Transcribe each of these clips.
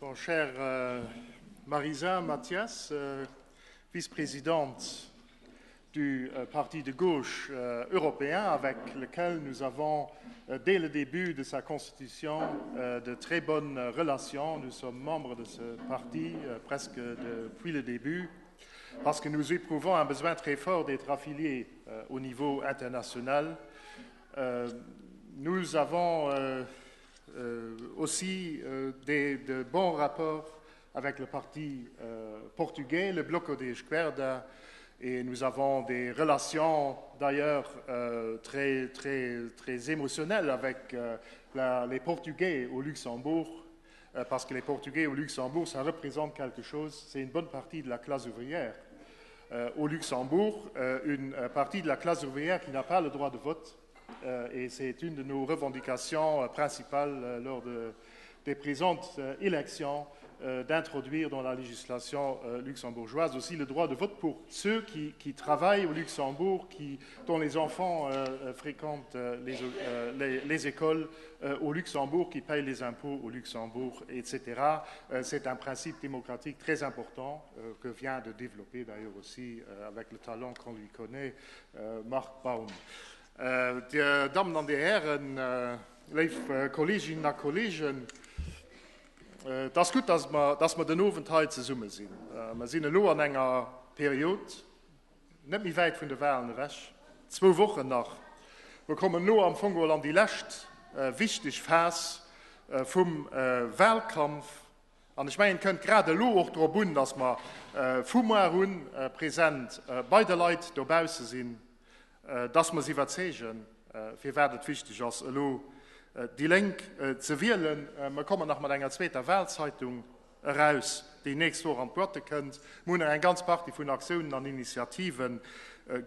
Bon, chère euh, Marisa Mathias, euh, vice-présidente du euh, Parti de gauche euh, européen, avec lequel nous avons, euh, dès le début de sa constitution, euh, de très bonnes relations. Nous sommes membres de ce parti euh, presque depuis le début, parce que nous éprouvons un besoin très fort d'être affiliés euh, au niveau international. Euh, nous avons euh, euh, aussi euh, des, de bons rapports avec le parti euh, portugais, le Bloco de Esquerda, et nous avons des relations d'ailleurs euh, très, très, très émotionnelles avec euh, la, les Portugais au Luxembourg, euh, parce que les Portugais au Luxembourg, ça représente quelque chose, c'est une bonne partie de la classe ouvrière. Euh, au Luxembourg, euh, une euh, partie de la classe ouvrière qui n'a pas le droit de vote, euh, et c'est une de nos revendications euh, principales euh, lors de, des présentes euh, élections euh, d'introduire dans la législation euh, luxembourgeoise aussi le droit de vote pour ceux qui, qui travaillent au Luxembourg, qui, dont les enfants euh, euh fréquentent euh, les, euh, les, les écoles euh, au Luxembourg, qui payent les impôts au Luxembourg, etc. Euh, C'est un principe démocratique très important euh, que vient de développer d'ailleurs aussi euh, avec le talent qu'on lui connaît, euh, Marc Baum. Äh, Dir Dammen an Dir Hären, äh, léif äh, Kolleeginnen a Kolleegen, Et ass gutt, dass mer, dass mer den Owend hei zesumme sinn. Mer sinn elo an enger Period, net méi wäit vun de Wahlen ewech, zwou Wochen nach. Mer kommen elo am Fong geholl an déi lescht wichteg Phas vum Wahlkampf. An ech mengen, et kënnt grad elo och drop un, dass mer vu muar un present bei de Leit dobausse sinn, dass mer se iwwerzeegen, firwat et wichteg ass, elo déi Lénk ze wielen. Mer kommen nach mat enger zweeter Wahlzeitung eraus, déi nächst Woch an d'Boîte kënnt. Mer hunn nach eng ganz Partie vun Aktiounen an Initiative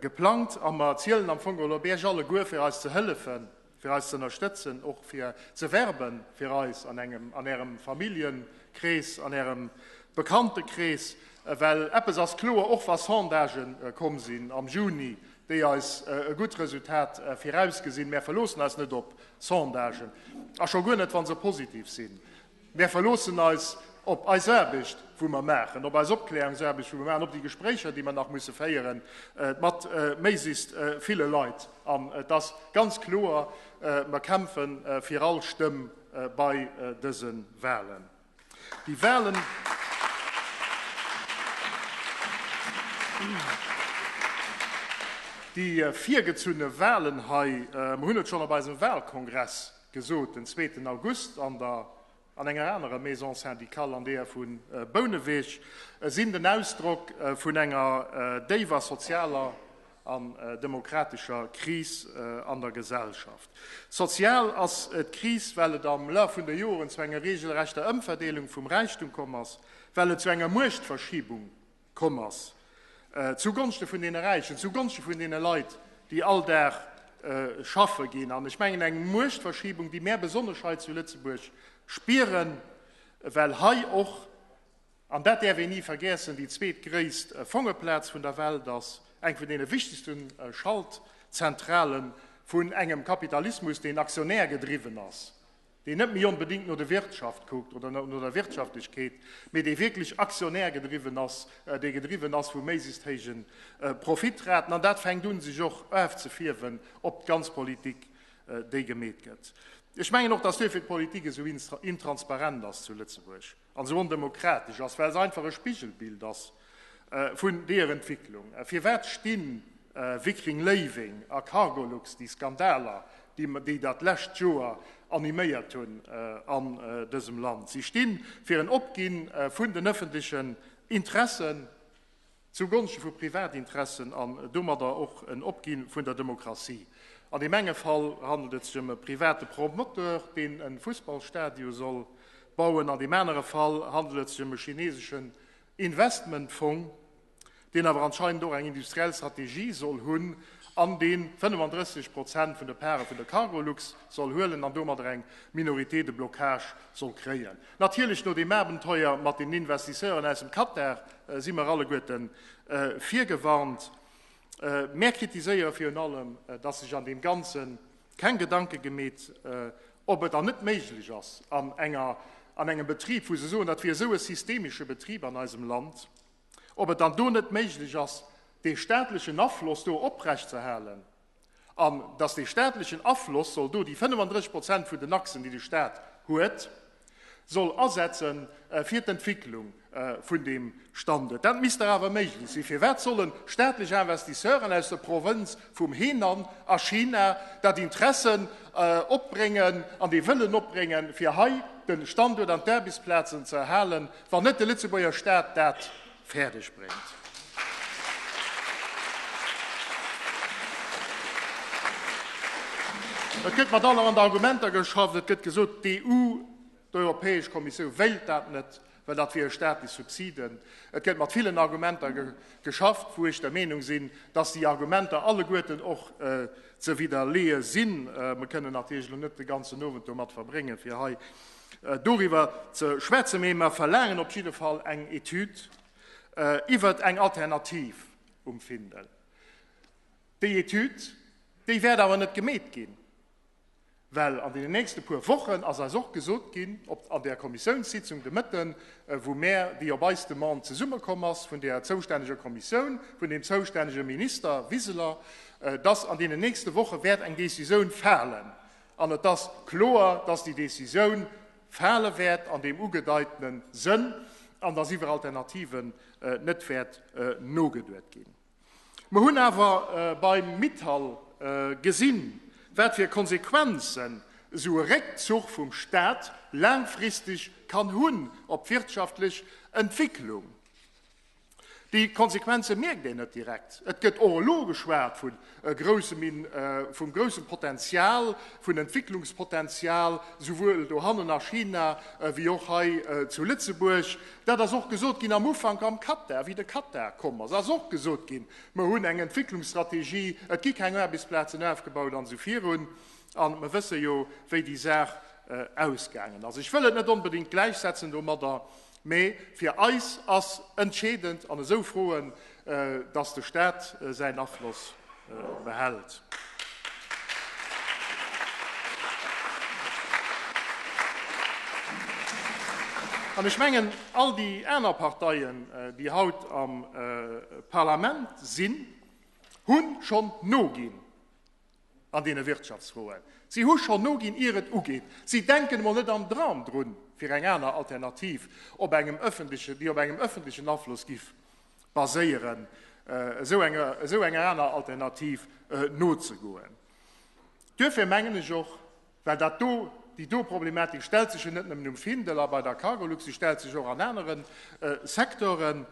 geplangt a mer zielen am Fong geholl op Iech alleguer, fir eis ze hëllefen, fir eis ze ënnerstëtzen, och fir ze werben fir eis an engem, an Ärem Familljenkrees, an Ärem Bekanntekrees. Well eppes ass kloer, och wa Sondagë komm sinn am Juni, déi eis e gutt Resultat virausgesinn, mär verloossen eis net op Sondagen, a scho guer net, wa se positiv sinn. Mär verloossen eis op eis Aarbecht, wou mer maachen, op eis Opklärungsaarbecht, wou mer maachen, op déi Gespréicher, déi mer nach musse féiere mat méiglechst ville Leit. An et ass ganz kloer, Mer kämpfe fir all Stëmm bei dëse Wahlen. Déi Wahlen. Déi virgezunne Wahlen hei, mer hunn et schonn op eisem Wahlkongress gesot, den zweeten August an der, an enger anerer Maison syndicale, an deeër vu Bouneweg, sinn den Ausdrock vun enger déiwer sozialer an demokratescher Kris an der Gesellschaft. Sozial ass d'Kris, well et am Laf vun de Joren zu enger regelrechter Ëmverdeelung vum Räichtum komm ass, well et zu enger Muechtverschiebung komm ass, zugonschte vun deene Räichen, zugonschte vun deene Leit, déi all Dag schaffe ginn. An ech mengen, eng Muechtverschiebung, déi mär besonnesch hei zu Lëtzebuerg spieren, well hei och, An dat däerf een ni vergiessen, déi zweetgréisst Fongeplaz vun der Welt ass eng vun deene wichtegste Schaltzentrale vun engem Kapitalismus, deen aktionärgedriwwen ass, deen net méi onbedéngt no der Wirtschaft kuckt oder no der Wirtschaftlechkeet, mee dee wierklech aktionärgedriwwen ass, dee gedriwwen ass vu méiglechst héije Profitraten. An dat fänkt un, sech och ofzefierwen op d'ganz Politik, déi gemeet gëtt. Ech mengen och, dass duerfir d'Politik esou intransparent ass zu Lëtzebuerg. an esou ondemokratesch ass, well se einfach e Spigelbild ass vun deeër Entwicklung. Firwat sti Vickring-Léiweng a Cargolux, déi Skandaler, déi dat lescht Joer animéiert hunn an dësem Land? Si sti fir en Opgi vun den ëffentlechen Interessen. Zu Gonschte vu Privatinteressen an domadder och en Opgi vun der Demokratie. An deem enge Fall handelt et sech ëm e private Promoteur, deen e Fussballstadio soll bauen. An deem anere Fall handelt et sech ëm e chineseschen Investmentfong, deen awer anscheinend och eng industriell Strategie soll hunn an dee 35 Prozent vun de Pare vun der Cargolux soll huelen an domadder eng Minorité de blocage soll kréien. Natierlech no deem Abenteuer mat den Investisseuren aus dem Katar si mer alleguerte virgewarnt. Mär kritiséiere virun allem, dass sech an deem Ganze keng Gedanke gemeet, ob et dann net méiglech ass, an enger. an engem Betrib, wou se soen, dat wier esou e systemesche Betrib an eisem Land, ob et dann do net méiglech ass, dee staatlechen Afloss do oprechtzeerhalen an dass dee staatlechen Afloss soll do déi 35 Prozent vun den Aktien, déi de Stat huet, soll asetze fir d'Entwicklung vun deem Standuert. Dat misst dach awer méiglech sinn. Firwat solle staatlech Investisseuren aus der Provënz vum Henan a China dat Interesse opbréngen an dee Wëllen opbréngen, fir hei de Standuert an d'Aarbechtsplazen ze erhalen, wann net de Lëtzebuerger Staat dat fäerdeg bréngt? Et gëtt mat allerhand Argumenter geschafft. Et gëtt gesot, d'EU, d'Europäesch Kommissioun wéilt dat net, well dat wiere staatlech Subsiden. Et gëtt mat villen Argumenter geschafft, wou ech der Meenung sinn, dass déi Argumenter alleguerten och ze widderleeë sinn. Mer kënnen natierlech elo net de ganzen Owend domat verbréngen, fir hei doriwwer ze schwätzen, mee mer verlaangen op jidde Fall eng Etüd iwwert eng Alternativ um Findel. Déi Etüd, déi wäert awer net gemeet ginn. Well an deenen nächste puer Wochen ass eis och gesot ginn, op an där Kommissiounssitzung de Mëtten, wou mär, déi op eis Demande zesummekomm ass vun där zoustänneger Kommissioun, vun deem zoustännege Minister Wiseler, dass an deenen nächste Woche wäert eng Décisioun falen. An et ass kloer, dass déi Décisioun fale wäert an deem ugedeitene Sënn an dass iwwer Alternativen net wäert nogeduet ginn. Mer hunn awer beim Mittal gesinn, wat fir Konsequenzen esou e Réckzuch vum Stat laangfristeg kann hunn op d'wirtschaftlech Entwicklung. Déi Konsequenze mierkt een net direkt. Et gëtt och elo geschwat vu groussem, vum groussem Potenzial, vun Entwicklungspotenzial, souwuel dohannen a China wéi och hei zu Lëtzebuerg. Dat ass och gesot ginn am Ufank am Katar, wéi de Katar komm ass, ass och gesot ginn, mer hunn eng Entwicklungsstrategie, et gi keng Aarbechtsplazen aufgebaut an esou virun. A mer wësse jo, wéi déi Saach ausgaangen ass. Ech wëll et net onbedéngt gläichsetzen domadder, mee fir eis ass entscheedend an esou Froen, dass de Stat säin Afloss behält. An ech mengen, all déi aner Parteien, déi haut am Parlament sinn, hu schonn noginn an deene Wirtschaftsfroen. Si hu schonn noginn, ier et ugeet. Si denken emol net am Dram drun, fir eng aner Alternativ op engem öffentliche, déi op engem öffentlichen Afloss giff baséieren, esou enger, esou enger aner Alternativ nozegoen. Duerfir mengen ech och, well dat do, déi do Problematik stellt sech jo net nëmmen um Findel a bei der Cargolux, se stellt sech och an anere Secteuren,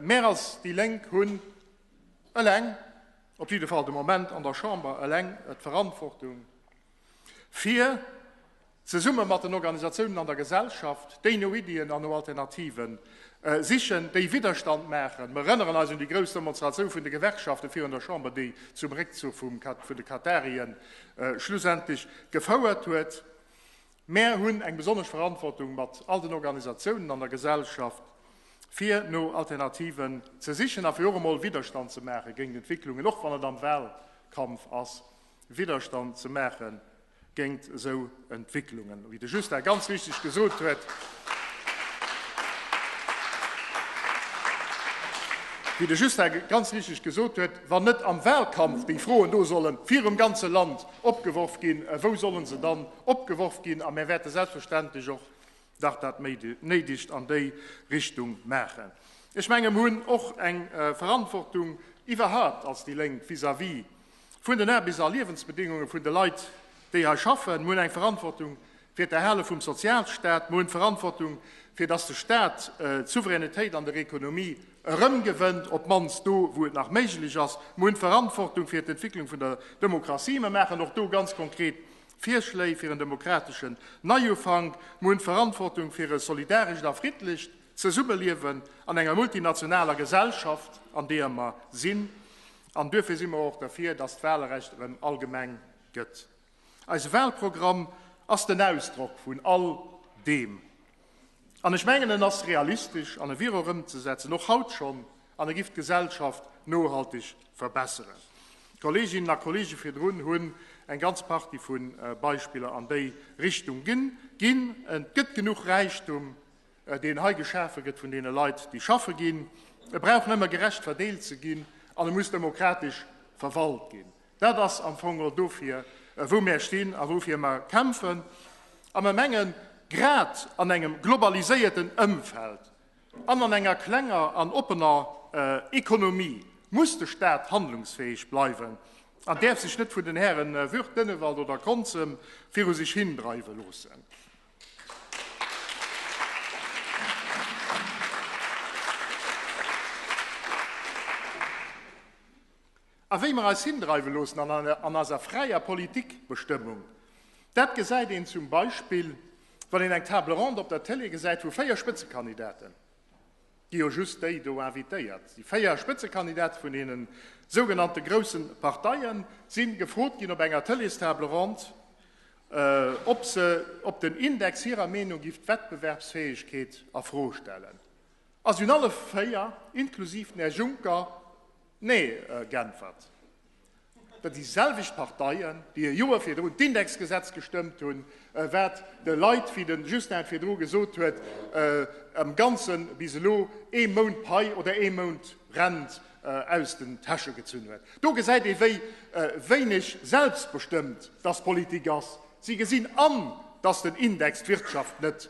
Mär als déi Lénk hunn eleng, op jidde Fall de Moment an der Chamber eleng, d'Verantwortung, fir zesumme mat den Organisatiounen an der Gesellschaft, déi no Iddien an no Alternative sichen, déi Widderstand maachen. Mer erënneren eis un déi grouss Demonstratioun vun de Gewerkschafte virun der Chamber, déi zum Réckzuch vun de Katarien schlussendlech gefouert huet. Mär hunn eng besonnesch Verantwortung mat all den Organisatiounen an der Gesellschaft, fir no Alternativen ze sichen a fir och emol Widderstand ze maache géint Entwicklungen, och wann et am Wahlkampf ass, Widderstand ze maache géint esou Entwicklungen. Wéi de Justin ganz richtig gesot huet, wéi de Justin ganz richtig gesot huet, wann net am Wahlkampf déi Froen do solle virum ganze Land opgeworf ginn, wou solle se dann opgeworf ginn? A mir wäerte selbstverständlech och dach dat Néidegt an déi Richtung maachen. Ech menge mir hunn och eng Verantwortung iwwerhaupt als déi Lénk vis-à-vis vun den Aarbechts a Liewensbedingunge vun de Leit, déi hei schaffen. Mir hunn eng Verantwortung fir d'Erhale vum Sozialstaat. Mir hunn d'Verantwortung, fir dass de Staat d'Souveränitéit an der Ekonomie erëmgewënnt, op d'mannst do, wou et nach méiglech ass. Mir hunn d'Verantwortung fir d'Entwicklung vun der Demokratie. Mir maachen och do ganz konkret Virschléi fir en demokrateschen Neiufank. Mir hunn d'Verantwortung fir e solidarescht a friddlecht Zesummeliewen an enger multinationaler Gesellschaft, an deeër mer sinn. An duerfir si mer och derfir, dass d'Wahlrecht erëm allgemeng gëtt. Eise Wahlprogramm ass den Ausdrock vun all deem. An ech mengen, en ass realistesch an e wier och ëmzesetzen, och haut schonn, an e giff d'Gesellschaft nohalteg verbesseren. D'Kolleeginnen a Kolleege virdrun hunn eng ganz Partie vu Beispiller an déi Richtung ginn. Et gëtt genuch Räichtum, deen hei geschafe gëtt vun deene Leit, déi schaffe ginn. E brauch nëmme gerecht verdeelt ze ginn an e muss demokratesch verwalt ginn. Dat ass am Fong och dofir, wou mär stinn a woufir mer kämpfen. A mer mengen, grad an engem globaliséierten Ëmfeld an an enger klenger an oppener Ekonomie muss de Staat handlungsfäeg bleiwen an däerf sech net vun den Hären Würth, Dënnewald oder Conzem viru sech hindreiwe loossen. A wéi mer eis hindreiwe loossen an eiser fräier Politikbestëmmung, dat gesäit een zum Beispill, wann een eng Table ronde op der Télé gesäit, wou 4 Spëtzekandidaten, gi jo just déi do invitéiert, déi 4 Spëtzekandidate vun deene sougenannte grousse Parteie si gefrot ginn op enger Tëlees-Table ronde, ob se, ob den Index hirer Meenung giff d'Wettbewerbsfäegkeet a Fro stellen. A si hunn alle 4, inklusiv den Här Juncker, Nee g'äntwert. Dat déi selwecht Parteien, déi e Joer virdrun d'Indexgesetz gestëmmt hunn, wat de Leit, wéi de Justin et virdru gesot huet, am Ganze bis elo ee Mount Pai oder ee Mount Rent aus den Täsche gezunn huet. Do gesäit ee wéi wéineg selbstbestëmmt dass Politik ass. Si gesinn an, dass den Index d'Wirtschaft net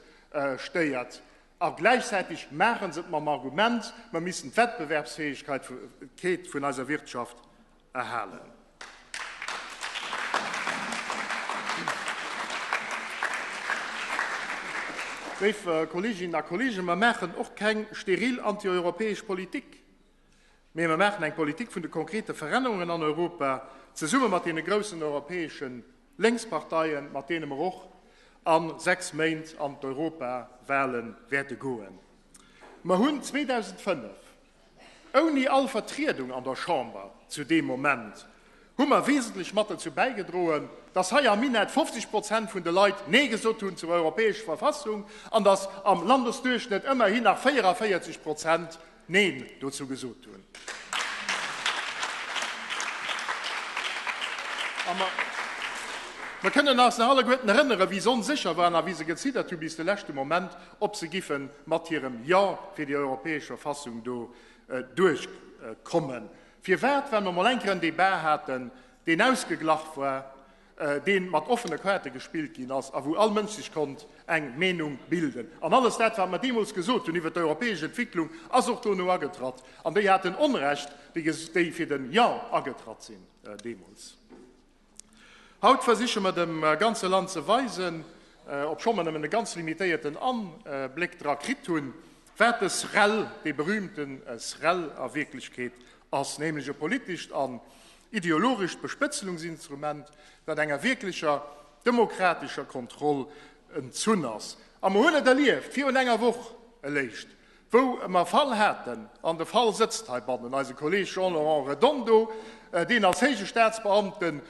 stéiert. A gläichzäiteg maache se et mam Argument, mer missten d'Wettbewerbsfähigkeet vun eiser Wirtschaft erhalen. Léif Kolleeginnen a Kolleegen, mer maachen och keng steril antieuropäesch Politik, mee mer maachen eng Politik vun de konkrete Verännerungen an Europa, zesumme mat deene groussen europäesche Lénksparteien, mat deene mer och a 6 Méint an d'Europawale wäerte goen. Mer hunn 2005, ouni all Vertriedung an der Chamber zu deem Moment, hu mer wesentlech mat dozou bäigedroen, dass hei am Minett 50 Prozent vun de Leit Nee gesot hunn zur europäescher Verfassung an dass am Landesduerchschnëtt ëmmerhin nach 44 Prozent Neen dozou gesot hunn. A mer, mer kënnen eis nach alleguerten erënneren, wéi se onsécher waren a wéi se geziddert hu bis de leschte Moment, ob se giffe mat hirem Jo fir déi europäesch Verfassung do duerchkommen. Firwat? Well mer emol eng Kéier en Débat haten, deen ausgeglach war, dee mat offene Kaarte gespillt ginn ass a wou all Mënsch sech konnt eng Meenung bilden. An alles dat, wat mer deemools gesot hunn iwwert d'europäesch Entwicklung, ass och dono agetratt. An déi haten Onrecht, déi fir den Jo agetratt sinn deemools. Haut versiche mer dem ganze Land ze weisen, obscho mer nëmmen e ganz limitéierten Anbléck dra kritt hunn, wat de SREL, dee berühmte SREL a Wierklechkeet ass, nämlech e politescht an ideologescht Bespëtzelungsinstrument, dat enger wierklecher demokratescher Kontroll entzunn ass. A mer hunn et erlieft virun enger Woch eléischt, wou mer e Fall haten, an de Fall sëtzt heibannen, eise Kolleeg Jean-Laurent Redondo, deen als héije Staatsbeamten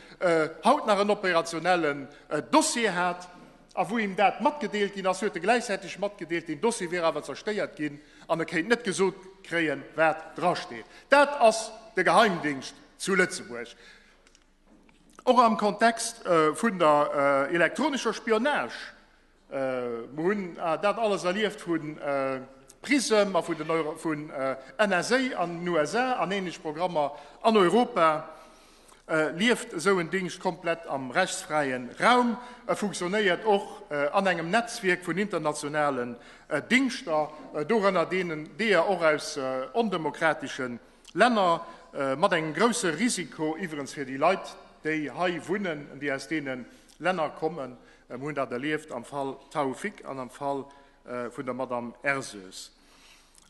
haut nach en operationellen Dossier hat, a wou him dat matgedeelt ginn ass, huet e gläichzäiteg matgedeelt, deen Dossier wier awer zerstéiert ginn an e kéint net gesot kréien, wat drasteet. Dat ass de Geheimdingscht zu Lëtzebuerg. Och am Kontext vun der elektronescher Spionage. Mer hunn dat alles erlieft vu PRISM a vun NSA an den USA an ähnlech Programmer an Europa. Lieft esou en Dingscht komplett am rechtsfräien Raum. E funktionéiert och an engem Netzwierk vun internationalen Dingschter, dorënner deenen deeër och aus ondemokratesche Länner, mat engem grousse Risiko iwwerens fir déi Leit, déi hei wunnen, déi aus deene Länner kommen. Mir hunn dat erlieft am Fall Taoufik an am Fall vun der Madame Ersöz.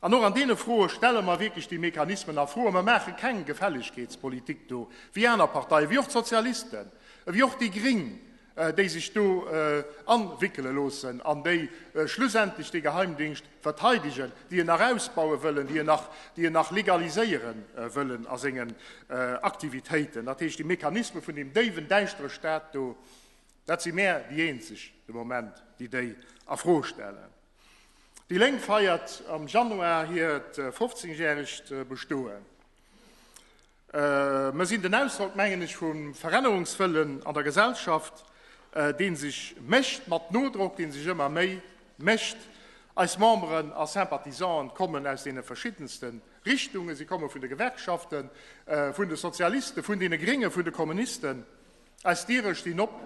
An och an deene Froe stelle mer wierklech déi Mechanismen a Fro. A mer maache keng Gefällegkeetspolitik do, wéi aner Parteien, wéi och d'Sozialisten, wéi och déi Gring, déi sech do anwickele loossen an déi schlussendlech dee Geheimdingscht verteidegen, déi en nach ausbaue wëllen, déi en nach, déi en nach legaliséiere wëllen a sengen Aktivitéiten. Dat heescht, déi Mechanisme vun deem déiwen, däischtere Stat do, dat si mär déi eenzeg de Moment, déi déi a Fro stellen. Déi Lénk feiert am Januar hiert 15 järegt Bestoen. Mer sinn den Ausdrock, mengen ech, vum Verännerungswëllen an der Gesellschaft, dee sech mécht mat Nodrock, dee sech ëmmer méi mécht. Eis Memberen a Sympathisanten kommen aus deene verschiddenste Richtungen. Si komme vun de Gewerkschaften, vun de Sozialisten, vun deene Gréngen, vun de Kommunisten. Eis Diere stinn op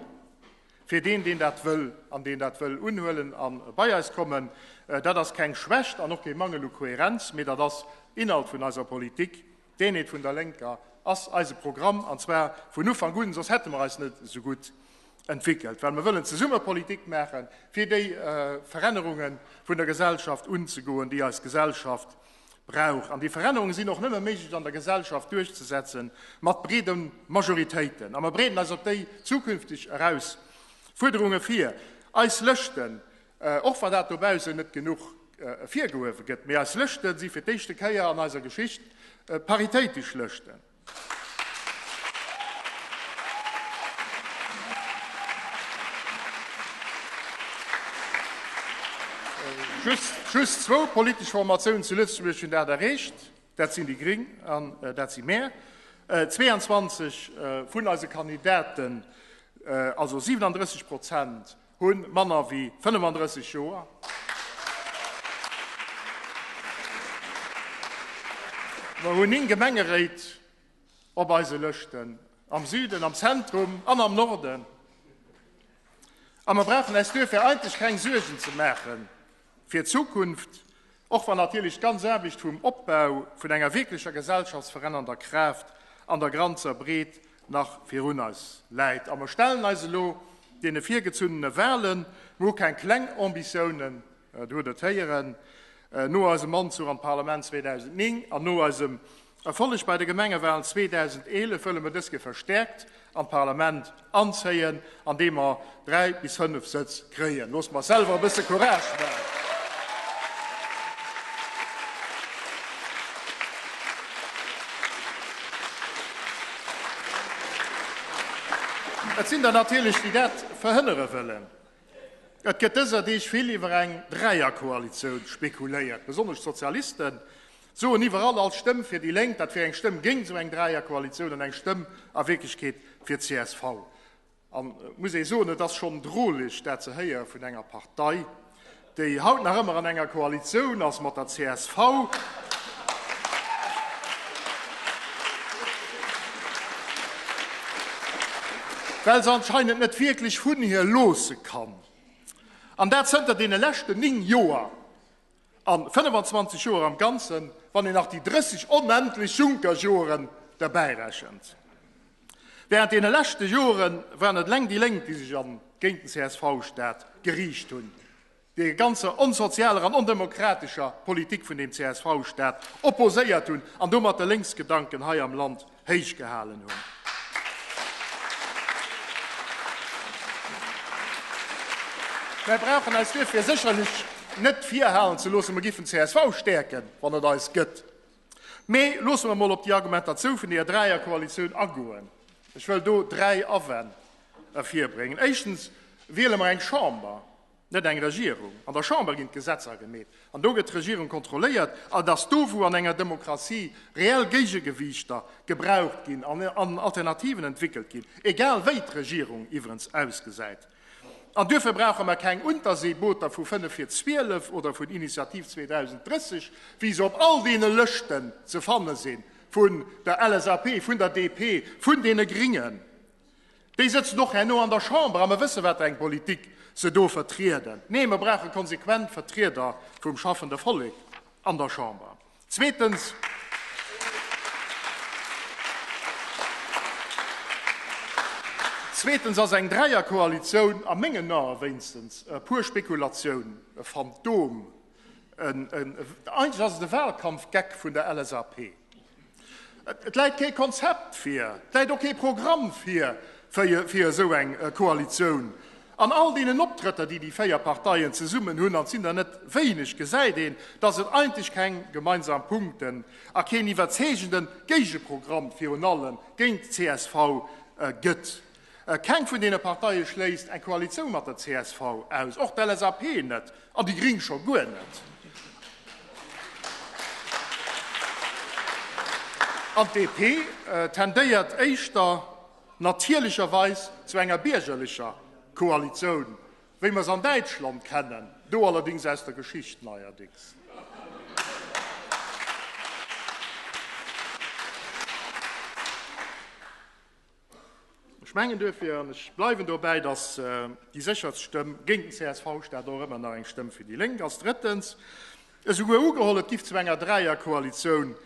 fir deen, deen dat wëll an deen dat wëll unhuelen a bei eis kommen. Dat ass keng Schwächt an och kee Mangel u Kohärenz, mee dat ass Inhalt vun eiser Politik. D'Eenheet vun der Lénker ass eise Programm, an zwar vun Ufank un, soss hätte mer eis net esou gutt entwéckelt, well mer wëllen zesumme Politik maachen, fir déi Verännerunge vun der Gesellschaft unzegoen, déi eis Gesellschaft brauch. An déi Verännerunge sinn och nëmme méiglech an der Gesellschaft duerchzesetze mat breede Majoritéiten. A mer bereeden eis op déi zukünfteg Erausfuerderunge vir. Eis Lëschten, och wann dat dobaussen net genuch ervirgehuewe gëtt, mee eis Lëschte si fir d'éischte Kéier an eiser Geschicht paritéitesch Lëschten. Just zwou politesch Formatiounen zu Lëtzebuerg hunn dat erreecht, dat sinn déi Gring an dat si mär. 22 vun eise Kandidaten, also 37 Prozent, hu manner wéi 35 Joer. Mer hunn 9 Gemengeréit op eise Lëschten, am Süden, am Zentrum an am Norden. A mer brauchen eis duerfir eigentlech keng Suergen ze maache fir d'Zukunft, och wann natierlech d'ganz Aarbecht vum Opbau vun enger wierklecher gesellschaftsverännernder Kraaft an der granzer Breet nach virun eis läit. A mer stellen eis elo deene virgezunnene Wahlen. Mer hu keng kleng Ambitiounen, Der hutt et héieren, no eisem Anzuch an d'Parlament 2009 an no eisem Erfolleg bei de Gemengewahlen 2011 wëlle mer dës Kéier verstärkt an d'Parlament anzéien, andeem mer 3 bis 5 Sëtz kréien. Loosst mer selwer e bësse Courage maachen. Et sinn der natierlech, déi dat verhënnere wëllen. Et gëtt dëser Deeg vill iwwer eng Dräierkoalitioun spekuléiert. Besonnesch d'Sozialiste soen iwwerall, all Stëmm fir déi Lénk, dat wier eng Stëmm géint esou eng Dräierkoalitioun an eng Stëmm a Wierklechkeet fir d'CSV. An et muss ee soen, et ass schonn droleg, dat ze héiere vun enger Partei, déi haut nach ëmmer an enger Koalitioun ass mat der csv, well se anscheinend net wierklech vun hir loosse kann, an dat zënter deene leschten 9 Joer a 25 Joer am Ganzen, wann een nach déi 30 onendlech Juncker-Joren derbäirechent. Während deene leschte Jore waren et eleng déi Lénk, déi sech an géint den CSV-Staat geriicht hunn, déi ganzer onsozialer an ondemokratescher Politik vun deem CSV-Staat opposéiert hunn an domat de Lénksgedanken hei am Land héich gehalen hunn. Mär brauchen eis duerfir sécherlech net virhalen ze loossen, mer giffen csv stäerken, wann et eis gëtt. Mee loosse mer emol op déi Argumentatioun vun deer Dräierkoalitioun agoen. Ech wëll do dräi Awänn ervirbréngen. Éischtens wiele mer eng Chamber, net eng Regierung. An der Chamber ginn d'Gesetzer gemeet an do gëtt d'Regierung kontrolléiert. An et ass do, wou an enger Demokratie reell Géigegewiichter gebraucht ginn an Alternativen entwéckelt ginn, egal wéi d'Regierung iwwerens ausgesäit. An duerfir brauche mer keng Unterseebooter vu 5 vir 12 oder vun Initiativ 2030, wéi se op all deene Lëschten ze fanne sinn, vun der LSAP, vun der DP, vun deene Gringen. Déi sëtzen och herno an der Chamber a mer wësse wat fir eng Politik se do vertrieden. Nee, mer brauche konsequent Vertrieder vum schaffende Vollek an der Chamber. Zweetens, zweetens ass eng Dräierkoalitioun, a mengen Ae wéinstens, pur Spekulatioun, e Phantom, en, en, eigentlech ass et e Wahlkampfgeck vun der LSAP. Et läit kee Konzept vir, et läit och kee Programm vir, fir esou eng Koalitioun. An all deenen Optrëtter, déi déi 4 Parteien zesummen hunn, an et sinn der net wéineg, gesäit een, datt et eigentlech keng gemeinsam Punkten a keen iwwerzeegende Géigeprogramm virun allem géint d'CSV gëtt. Keng vun deene Parteie schléisst eng Koalitioun mat der csv aus, och d'LSAP net an déi Gring scho guer net. An d'DP tendéiert éischter natierlecherweis zu enger biergerlecher Koalitioun, wéi mer se an Däitschland kennen, do allerdéngs aus der Geschicht neierdéngs. Ech mengen duerfir, an ech bleiwen dobäi, datt déi sécherst Stëmm géint den CSV-Staat och ëmmer nach eng Stëmm fir déi Lénk ass. Drëttens, esouguer ugeholl, et giff zu enger Dräierkoalitioun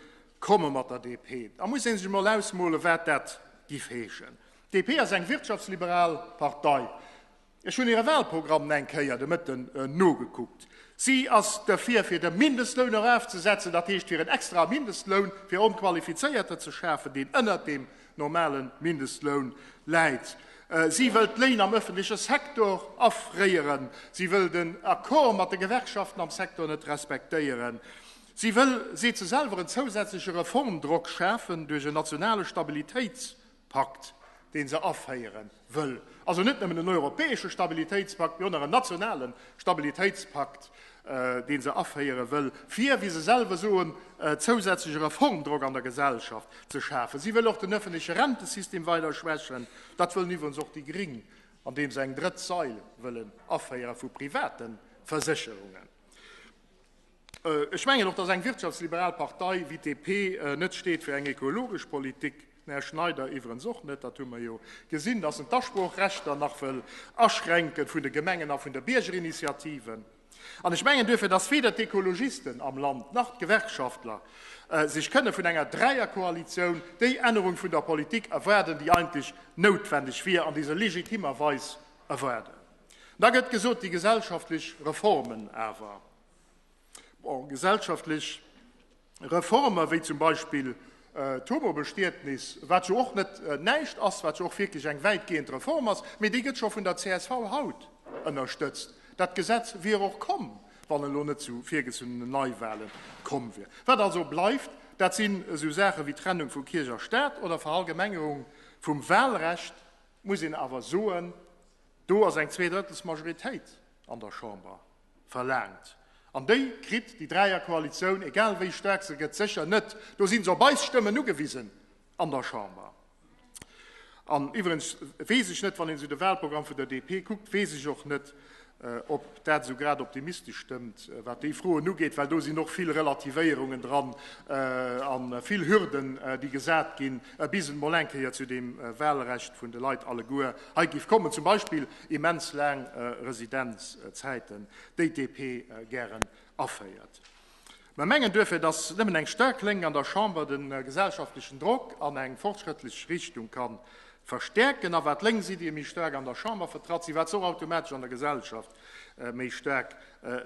komme mat der DP, da muss ee sech emol ausmole wat dat giff heeschen. D'DP ass eng wirtschaftsliberal Partei. Ech hunn hire Wahlprogramm eng Kéier de Mëtten nogekuckt. Si ass derfir, fir de Mindestloun erafzesetzen, dat heescht fir en extrae Mindestloun fir Onqualifizéierter ze schafen, deen ënnert deem normale Mindestloun läit. Si wëll d'Léin am ëffentleche Secteur afréieren. Si wëll den Accord mat de Gewerkschaften am Secteur net respektéieren. Si wëll, seet se selwer, en zousätzleche Reformdrock schafen duerch en nationale Stabilitéits Pakt, dee se aféiere wëll. Also net nëmmen en europäesche Stabilitéitspakt, mee och nach en nationale Stabilitéitspakt, dee se aféiere wëll, fir, wéi se selwer soen, zousätzleche Reformdrock an der Gesellschaft ze schafen. Si wëll och den öffentleche Rentesystem weider schwächen. Dat wëllen iwwerens och déi Gring, andeem se eng drëtt Sail wëllen aféiere vu private Versécherungen. Ech mengen och, dass eng wirtschaftsliberal Partei wéi d'DP net steet fir eng ekologesch Politik, den Här Schneider iwwerens och net, dat hu mer jo gesinn, dass en d'Asproochrechter nach wëll aschränken vun de Gemengen a vun de Biergerinitiativen. An ech mengen duerfir, dass weder d'Ekologisten am Land nach d'Gewerkschaftler sech kënne vun enger Dräierkoalitioun déi Ännerung vun der Politik erwaarden, déi eigentlech noutwendeg wier an déi se legitimerweis erwaarden. Da gëtt gesot, déi gesellschaftlech Reformen awer. Bon, gesellschaftlech Reforme wéi zum Beispill d'Homobestietnis, wat jo och net näischt ass, wat jo och wierklech eng wäitgehend Reform ass, mee déi gëtt scho vun der csv haut ënnerstëtzt. Dat Gesetz wier och komm, wann elo net zu virgezunnenen Neiwahlen komm wier. Wat also bleift, dat sinn esou Saache wéi Trennung vu Kierch a Staat oder Verallgemengerung vum Wahlrecht, muss een awer soen, do ass eng Zweedrëttelsmajoritéit an der Chamber verlaangt. An déi kritt déi Dräierkoalitioun, egal wéi staark se gëtt, sécher net. Do si se op eis Stëmmen ugewisen an der Chamber. An iwwerens weess ech net, wann een esou de Wahlprogramm vun der DP kuckt, weess ech och net, ob dat esou grad optimistesch stëmmt, wat déi Froen ugeet, well do sinn och vill Relativéierungen dran a vill Hürden, déi gesat ginn, bis et emol eng Kéier zu deem Wahlrecht vun de Leit alleguer hei géif kommen. Zum Beispill immens laang Residenzzäiten, déi d'DP gären aféiert. Mer mengen duerfir, dass nëmmen eng staark Lénk an der Chamber de gesellschaftlechen Drock an eng fortschrëttlech Richtung ka verstäerken. A wat lénks Iddie méi staark an der Chamber vertratt sinn, wat se och automatesch an der Gesellschaft méi staark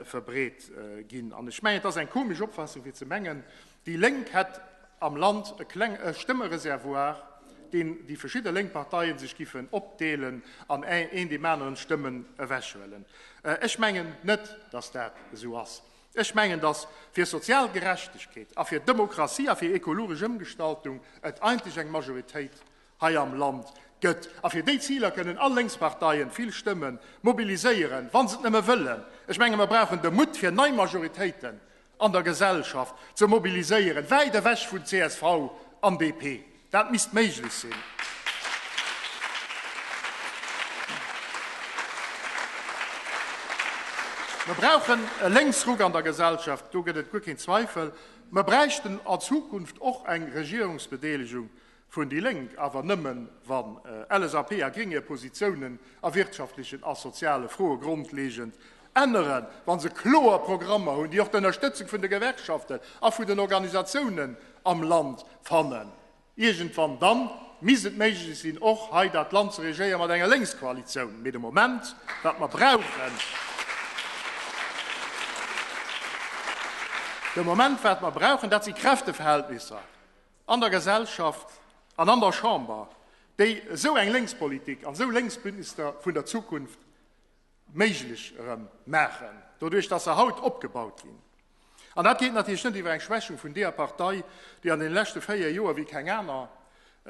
verbreet ginn. An ech mengen, et ass eng komesch Opfassung fir ze mengen, déi Lénk hätt am Land e kleng e Stëmmereservoir, deen déi verschidde lénk Parteien sech giffen opdeelen an een deem aneren d'Stëmmen ewechhuelen. Ech mengen net, dass dat esou ass. Ech mengen, dass fir sozial Gerechtegkeet a fir Demokratie a fir ekologesch Ëmgestaltung et eigentlech eng Majoritéit hei am Land gëtt. A fir déi Ziler kënnen all Lénksparteien vill Stëmme mobiliséieren, wa se et nëmme wëllen. Ech menge mer brauchen de Mutt fir nei Majoritéiten an der Gesellschaft ze mobiliséieren, wäit ewech vun csv an DP. Dat misst méiglech sinn. Mer brauchen e Lénksruck an der Gesellschaft, do gëtt et guer keen Zweifel. Mer bräichten an Zukunft och eng Regierungsbedeelegung vun déi Lénk, awer nëmmen, wann LSAP a Gring hir Positiounen a wirtschaftlechen a soziale Froe grondlegend änneren, wa se kloer Programmer hunn, déi och d'Ënnerstëtzung vun de Gewerkschaften a vun den Organisatiounen am Land fannen. Iergendwann dann misst et méiglech sinn, och hei dat Land ze regéieren mat enger Lénkskoalitioun. Mee de Moment, wat mer brauchen, de Moment, wat mer brauchen, dat si Kräfteverhältnisser an der Gesellschaft an an der Chamber, déi esou eng Lénkspolitik an esou Lénksbündnisser vun der Zukunft méiglech erëm maachen, doduerch dass se haut opgebaut ginn. An dat geet natierlech net iwwer eng Schwächung vun deeër Partei, déi an deene leschte 4 Joer wéi keng aner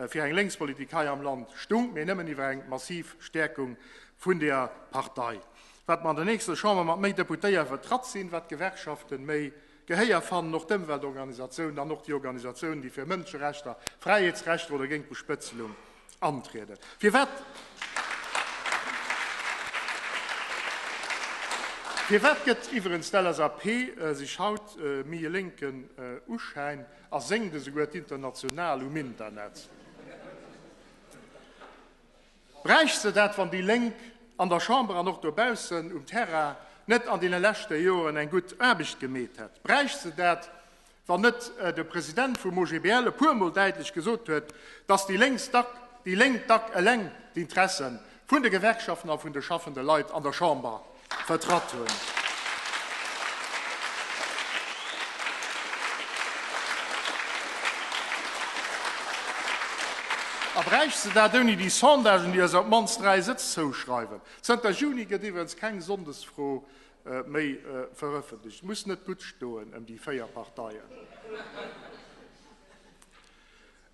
fir eng Lénkspolitik hei am Land stung, mee nëmmen iwwer eng massiv Stäerkung vun deeër Partei. Wat mer an der nächster Chamber mat méi Deputéier vertratt sinn, wat d'Gewerkschaften méi. Gehéier fannen, och d'Ëmweltorganisatiounen an och déi Organisatiounen, déi fir Mënscherechter, Fräiheetsrechter oder géint d'Bespëtzelung antrieden. Firwat Firwat gëtt iwwerens d'LSAP sech haut méi e lénken Uschäin a séngt esouguer d'Internationale um Internet? Bräicht se dat, wann déi Lénk an der Chamber an och dobaussen um Terrain net an deene leschte Joren eng gutt Aarbecht gemeet hätt? Bräicht se dat, wann net de President vum OGBL e puermol däitlech gesot huet, datt déi Lénks dack, déi Lénk dack eleng d'Interesse vun de Gewerkschaften a vun de schaffende Leit an der Chamber vertratt hunn? A bräicht se dat ouni déi Sondagen, déi eis op d'mannst 3 Sëtz zouschreiwen? Zënter Juni gëtt iwwerens keng Sonndesfro méi verëffentlecht. Muss net gutt stoen ëm déi 4 Parteien.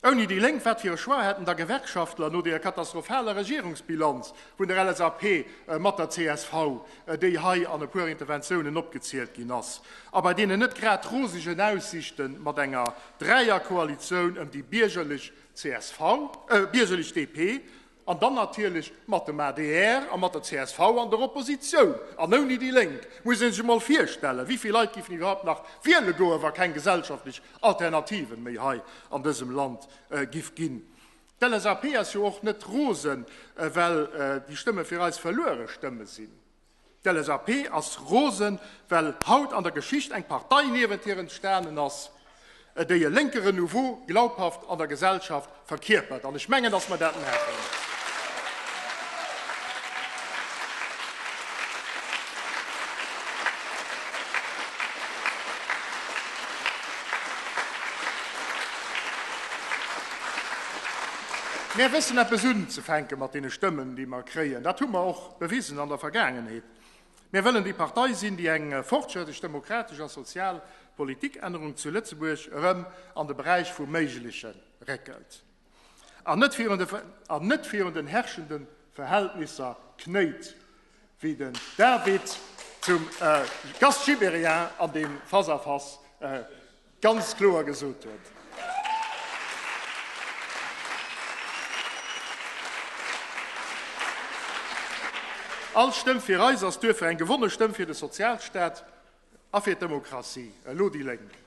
Ouni déi Lénk, wat fir e Choix hätten da Gewerkschaftler no deer katastrophaler Regierungsbilanz vun der LSAP mat der csv, déi hei an e puer Interventiounen opgezielt ginn ass, a bei deenen net grad rosegen Aussichten mat enger Dräierkoalitioun ëm déi biergerlech csv, biergerlech DP, An dann natierlech mat dem adr a mat der csv an der Oppositioun an ouni déi Lénk. Muss ee sech emol virstellen, wéi vill Leit giffen iwwerhaupt nach wiele goen, wa keng gesellschaftlech Alternativen méi hei an dësem Land giff ginn. D'LSAP ass jo och net rosen, well déi Stëmme fir eis verluere Stëmme sinn. D'LSAP ass rosen, well haut an der Geschicht eng Partei niewent hir entstanen ass, déi e lénke Renouveau glaubhaft an der Gesellschaft verkierpert. An ech mengen, dass mer dat maachen. Mir wëssen eppes unzefänke mat deene Stëmmen, déi mer kréien. Dat hu mer och bewisen an der Vergaangenheet. Mir wëllen déi Partei sinn, déi eng fortschrëttlech demokratesch a sozial Politikännerung zu Lëtzebuerg erëm an de Beräich vum Méigleche réckelt an net virun de an net virun den herrschende Verhältnisser knéit, wéi den David zum Gast Gibéryen an deem Face-à-face ganz kloer gesot huet. All Stëmm fir eis ass duerfir eng gewonne Stëmm fir de Sozialstaat a fir d'Demokratie. Elo déi Lénk.